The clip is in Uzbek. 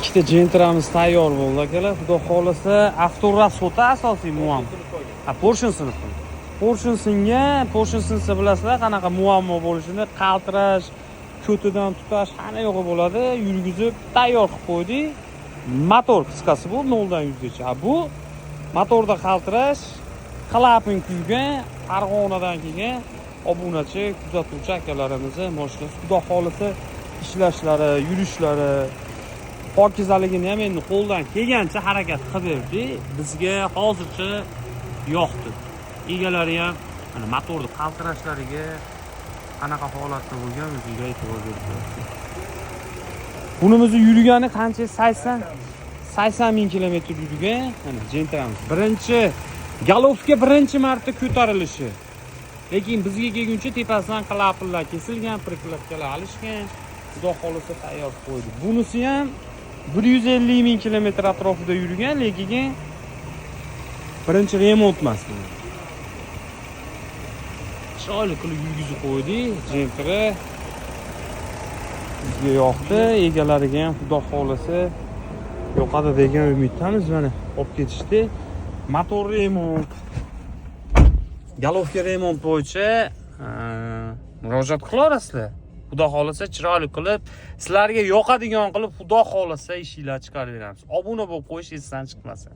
Ikkita Jentramiz tayyor bo'ldi, akalar. Xudo xohlasa, авторасход asosiy muammo. Ha, поршень sinibdi. Поршень singan, поршень sinsa, bilasizlar, qanaqa muammo bo'lishini, qaltirash, ko'tidan tutash, hamma yo'g'i bo'ladi. Yurgizib tayyor qilib qo'ydik. Motor qisqasi bu 0 dan 100 gacha. Ha, bu motorda qaltirash, klapan kuygan, Farg'onadan kelgan obunachi, kuzatuvchi akalarimizni mashinasi. Xudo xohlasa, ishlashlari, yurishlari, pokizaligini ham endi qo'ldan kelgancha harakat qilib berdik. Bizga hozircha yoqdi. Egalari ham mana motorni qaltirashlariga qanaqa holatda bo'lgan, o'ziga e'tibor berib ko'rasiz. Bunimizni yurgani qancha? 80 ming kilometr yurgan. Mana Jentramiz. Birinchi головка, birinchi marta ko'tarilishi. Lekin bizga kelguncha tepasidan klapanlar kesilgan, прокладка lar alishgan. Xudo xohlasa, tayyor qilib qo'ydi. Bunisi ham 150 ming kilometr atrofida yurgan, lekin birinchi remont emas bu. Chiroyli qilib yurgizib qo'ydik. Jentra bizga yoqdi, egalariga ham, xudo xohlasa, yoqadi degan umiddamiz. Mana, olib ketishdi. Motor remont, головка remont bo'yicha murojaat qilaverasizlar. Xudo xohlasa, chiroyli qilib, sizlarga yoqadigan qilib, xudo xohlasa, ishinglarni chiqarib beramiz. Obuna bo'lib qo'yish esdan chiqmasin.